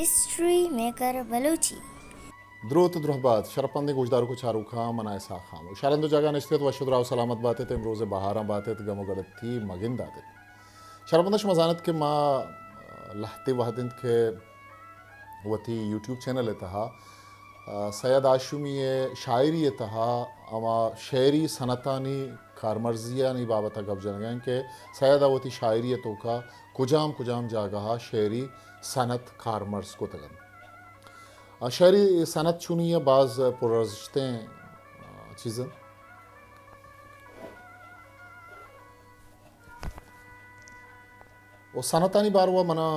History maker Balochi. دروت درہبات، شرپندیں گوشداروک و چاروکاں، من آں اسحاق خاموش۔ ہر ہند و جاگہ نشتگ ات، وش و دراہ و سلامت بات ات، امروز بہاراں بات ات، گم و گڑتی مگندات ات۔ شرپنداں، شما زانت کہ ما لہتے وہد انت کہ وتی یوٹیوب چینل ء تہا، آ، سید ہاشمی ء شاعری ء تہا ہما شعری صنعتانی کارمرزیانی بابت ء گپ جنگ ء انت کہ سید ء وتی شاعری ء توکا کجام کجام جاگہ ء شعری صنعت کارمرز کتگ انت۔ آ، شعری صنعت چونی ء باز پرارزشتیں، آ، چیز انت۔ و صنعتانی باروا منا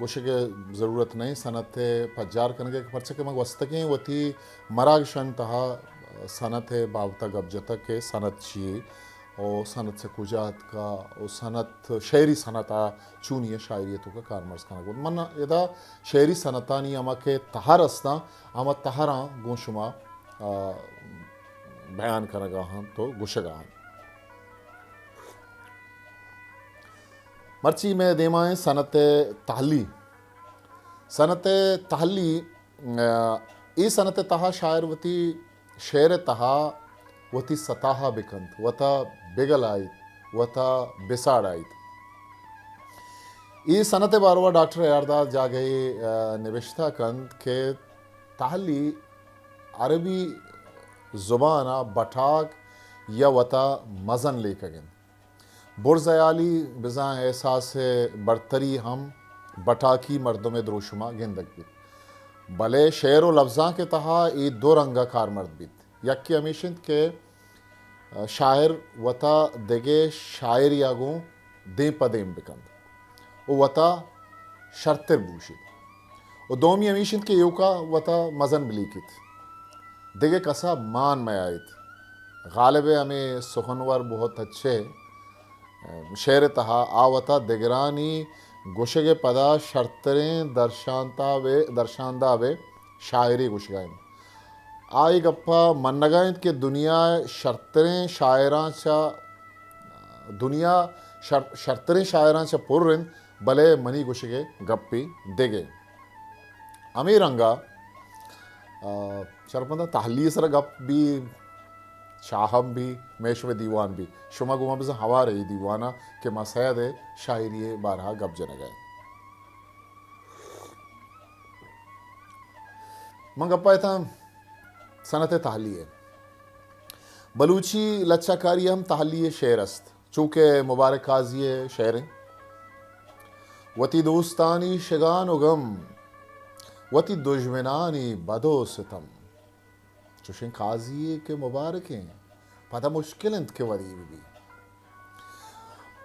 گوشگ ء ضرورت نہ انت، صنعت ء پجار کنگ ء، پرچہ کہ من گوستگیں وتی مراگشانی تہا صنعت ء بابت ء گپ جتگ کہ صنعت چی یے و صنعت چہ کجا اتکا و صنعت، شعری صنعت ء چونی ء شاعری ء توکا کارمرز کنگ بوت۔ من ادا شعری صنعتانی ہما کہ تہر استاں، ہما تہراں گوں شما، آ، بیان کنگا ہاں تو گوشگا ہاں۔ مرچی مئے دیما ایں صنعت تہلی۔ صنعت تہلی، آ، اے صنعت تہا شاعر وتی شعر تہا وتی سطاحا بکنت، وتا بگلائیت، وتا بساڑائیت۔ اے صنعت باروا ڈاکٹر اے آر داد جاگہے، آ، نبشتہ کنت کہ تہلی عربی زبانا بٹاک یا وتا مزن لیکگ انت۔ برز ہیالی بزاں احساس برتری ہم بٹاکی مردم ء دروشما گندگ بیت۔ بلے شعر و لبزانک ء تہا اے دو رنگ ء کارمرد بیت۔ یکے ہمیش انت کہ شاعر وتا دگہ شاعرے ء گوں دیم پہ دیم بکنت و وتا شرتر بوشیت و دومی ہمیش انت کہ ایوکا وتا مزن بلیکیت۔ دگہ کسا مان میایت۔ غالب ء ہمے سخنور بہت اچھے شعر ء تہا آ وتا دگرانی گوشگ ء پدا شرتریں درشانتاب ء، درشانداب ء شاعری گوشگا انت۔ آ اے گپا منگا انت کہ دنیا ء شرتریں شاعراں چہ، دنیا شر-، شرتریں شاعراں چہ پر انت، بلے منی گوشگ ء گپے دگہ۔ ہمے رنگا، آ، شرپنداں، تہلی ء سرا گپ بی، چاہم بی، مئے شمئے دیوان بی۔ شما گوں ما بزاں ہوار اے دیوان ء کہ ما سید ء شاعری ء بارہ ء گپ جنگ ء۔ من گپ ء اتاں صنعت تہلی ء۔ بلوچی لچہ کاری ہم تہلی ء شعر است۔ چو کہ مبارک قاضی ء شعر انت، وتی دوستانی شگان و غم، وتی دژمنانی بد و ستم۔ چوشیں قاضی یے کہ مبارک انت، پدا مشکل انت کہ ودی بہ بی۔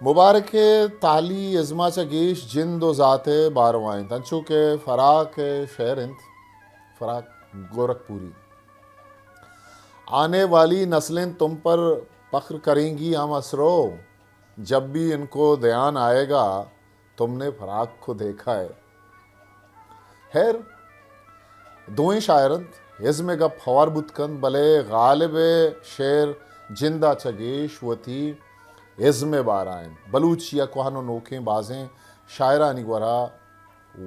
مبارک ء تہلی ازما چہ گیش جند و ذات ء باروا انت، انچو کہ فراق ء شعر انت، فراق گورکھ پوری۔ آنے والی نسلیں تم پر فخر کریں گی ہم اسرو، جب بھی ان کو دھیان آئے گا، تم نے فراق کو دیکھا ہے۔ ہیر، دوئیں شاعر انت، ازم ء گپ ہوار بوت کنت، بلے غالب ء شعر جند ء چہ گیش وتی ازم ء بارا انت۔ بلوچی ء کوہن و نوکیں بازیں شاعرانی گورا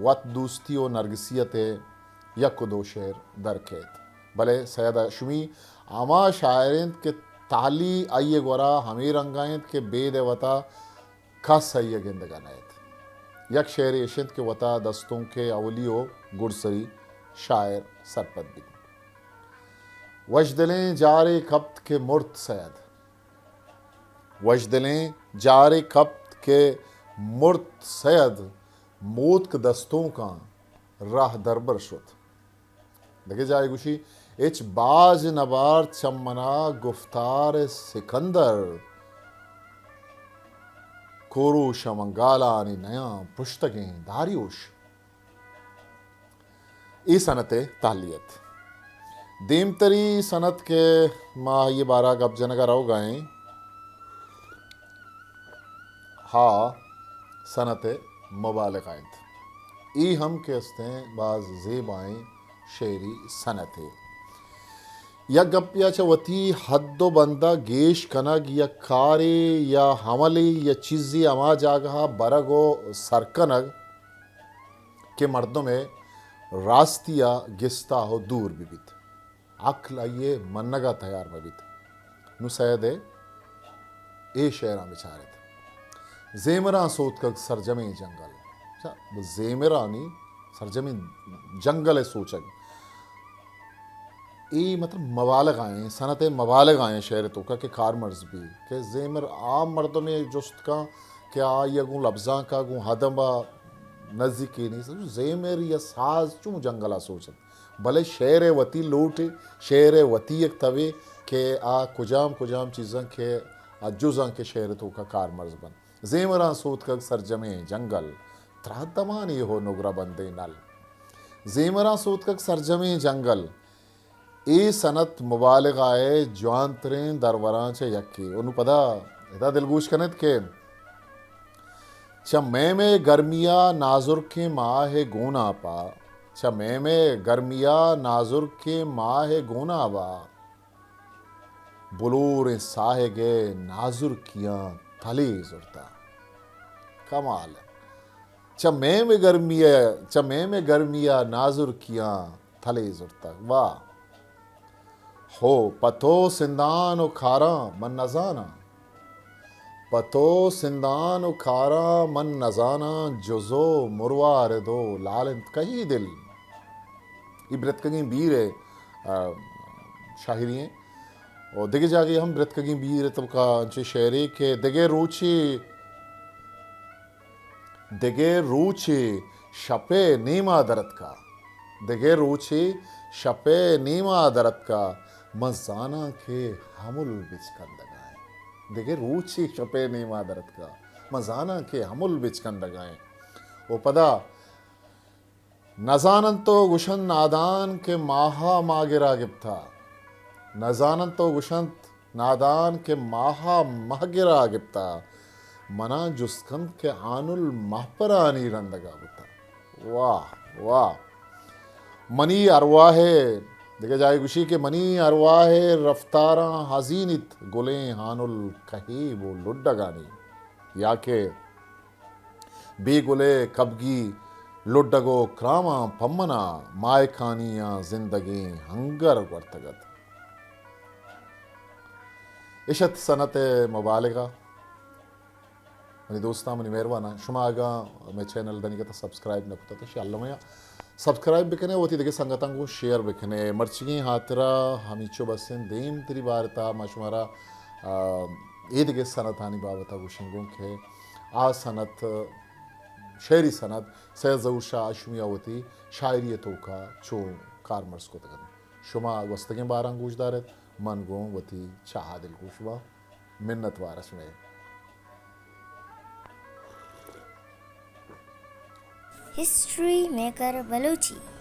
وت دوستی و نرگسیت ء یک و دو شعر در کیت۔ بلے سید ہاشمی ہما شاعر انت کہ تہلی آئی ء گورا ہمے رنگ ء انت کہ بید ء وتا کس آئی ء گندگ ء نئیت۔ یک شعرے اش انت کہ وتا دستونک ء اولی و گڈسری شاعر سرپد بیت۔ وشدلیں جارے کپت کہ مرت سید۔ وشدلیں جارے کپت کہ مرت سید، موتک دستونکاں راہ دربر شت۔ دگہ جاہے گوشی، ہچ باج نبار چہ منا گفتار سکندر، کوروش من گالانی نیاں پشتگیں داریوش۔ اے صنعت تہلی ات۔ دیمتری صنعت کہ ما آئی بارا گپ جنگا روگا ایں، ہا صنعت مبالغہ انت۔ اے ہم کہ استیں باز زیبائیں شعری صنعتے۔ یک گپیا چہ وتی حد و بندا گیش کنگ، یک کارے یا عملے یا چیزے ہما جاگہا برگ و سر کنگ کہ مردمے راستی ءَ گستا ءُ دور بہ بیت۔ عقل آئی ءِ منگ ءَ تیار مہ بیت۔ نوں سید ءِ اے شعراں بچار ات۔ زیمراں سوتکگ سرجمیں جنگل۔ اچھا، زیمرانی سرجمیں جنگل ءِ سوچگ۔ اے مطلب مبالغہ ایں، صنعت مبالغہ ایں شعر ءِ توکا کہ کارمرز بی کہ زیمر عام مردمے جست کن کہ آئی ءَ گوں لبزانک ءَ گوں ادب ءَ نزیکی نیست۔ زیمر یا ساز چوں جنگل ءَ سوچ انت؟ بلے شعر ءِ وتی لوٹے، شعر ءِ وتی یک توے کہ آ کجام کجام چیزاں کہ آ جزاں کہ شعر ءِ توکا کارمرز بنت۔ زیمراں سوتکگ سرجمیں جنگل، ترا دمانے ءُ نگرہ بندیں نل۔ زیمراں سوتکگ سرجمیں جنگل، اے صنعت مبالغہ ءِ جوانتریں دروراں چہ یکے۔ ءُ نوں پدا ادا دلگوش کن ات کہ چہ میم ءِ گرمی ءَ نازرکیں ماہ ءِ گوناپ ءَ، چہ میم ءِ گرمی ءَ نازرکیں ماہ ءِ گوناپ ءَ، بلوریں ساہگ ءِ نازرکیاں تلے زرتہ۔ کمال۔ چہ میم ءِ گرمی ءَ، چہ میم ءِ گرمی ءَ نازرکیاں تلے زرتگ۔ واہ! ہو، پہ تو سندان ءُ کاراں من نزاناں۔ پہ تو سندان ءُ کاراں من نزاناں، جز ءُ مروارد ءُ لال انت کئی دل۔ اے برتکگیں بیر ءِ، آ، شاعری ایں۔ ءُ دگہ جاگہے ہم برتکگیں بیر ءِ توکا انچیں شعرے کہ دگہ روچے، دگہ روچے شپ ءِ نیما درتکا، دگہ روچے شپ ءِ نیما درتکا، من زاناں کہ ہمل بچکندگا ایں۔ دگہ روچے شپ ءِ نیما درتکا، من زاناں کہ ہمل بچکندگا ایں۔ ءُ پدا نزاننت ءُ گوشنت نادان کہ ماہ ءَ ماہ گرا گپتہ۔ نزاننت ءُ گوشنت نادان کہ ماہ ءَ ماہ گرا گپتہ۔ منا جست کنت کہ ہانل مہپرانی رندگا بوتہ۔ واہ، واہ۔ منی ارواہ ءِ، دگہ جاہے گوشی کہ منی ارواہ ءِ رفتاراں ہزینیت گلیں ہانل کہیب ءُ لڈگانی۔ یا کہ بے گل ءِ کبگی لڈگ ءُ کراماں پمنا ماہکانیاں زندگیں ہنگر گورتگ ات۔ اش ات صنعت ءِ مبالغہ۔ منی دوستاں، منی مہرواناں، شما اگاں مئے چینل دنیگت ءَ سبسکرائب نہ کتگ ات، شی الم ءَ سبسکرائب بکنے، وتی دگہ سنگتاں گوں شیئر بکنے۔ مرچیگیں ہاترا ہمیچو بس انت، دیمتری بارتا ما شمارا، آ، اے دگہ صنعتانی بابت ءَ گوشنگوں کہ آ صنعت، شعری صنعت، سید ظہور شاہ ہاشمی ءَ وتی شاعری ءِ توکا چون کارمرز کتگ انت۔ شما گوستگیں باراں گوش دار ات، من گوں وتی چاہ ءَ دلگوش باں۔ منت وار شمئے۔ History maker Balochi.